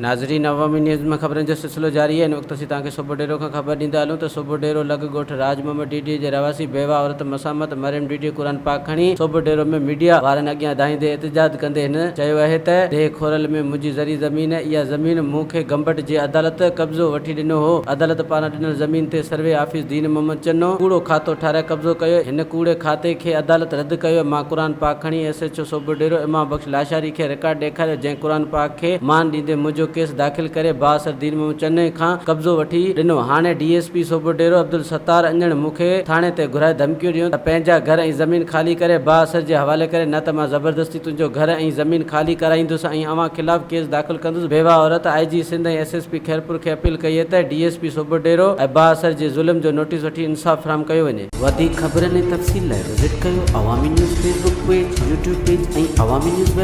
ناظرين عوامي نيوز ۾ خبرن جو سلسلو جاري آهي. هن وقت اسين توهان کي صوبو ڊيرو کان خبر ڏيندا هلون ته صوبو ڊيرو لڳ ڳوٺ راڄ محمد ڊيڊيء جي رهواسي بيواهه عورت مسامت مريم ڊيڊيء قرآن پاڪ کڻي صوبو ڊيرو ۾ ميڊيا وارن اڳيان دانهيندي احتجاج ڪندي هن چيو اهي ته ديهه کورل ۾ منهنجي زرعي زمين اها زمين مون کي گمبٽ جي عدالت قبضو وٺي ڏنو هو عدالت پاران ڏنل زمين تي سروي آفيس دين محمد چنو ڪوڙو کاتو ٺاهرائي قبضو ڪيو هن ڪوڙي کاتي کي عدالت رد ڪيو مان قرآن پاڪ کڻي ايس ايڇ او صوبو ڊيرو امام بخش لاشاري کي رڪارڊ ڏيکاريو جنهن قرآن پاڪ کي مان ڏيندي منهنجو ڪيس داخل ڪري بااثر دين محمد چني کان قبضو وٺي ڏنو. هاڻي ڊي ايس پي سوڀوڊيرو عبدالستار اڃڻ مون کي ٿاڻي تي گهرائي ڌمڪيون ڏنيون ته پنهنجا گهر ۽ زمين خالي ڪري بااثر جي حوالي ڪري نه ته مان زبردستي تنهنجو گهر ۽ زمين خالي ڪرائيندس ۽ اوهان خلاف ڪيس داخل ڪندس. بيواهه عورت I جي Sindh ۽ S S P Khairpur کي اپيل ڪئي ته ڊي ايس پي سوڀوڊيرو ۽ بااثر جي ظلم جو نوٽيس وٺي انصاف فراهم ڪيو وڃي. وڌيڪ خبرن ۽ تفصيل لاء وزٽ ڪيو Awami news Facebook page, YouTube page ۽ Awami news web.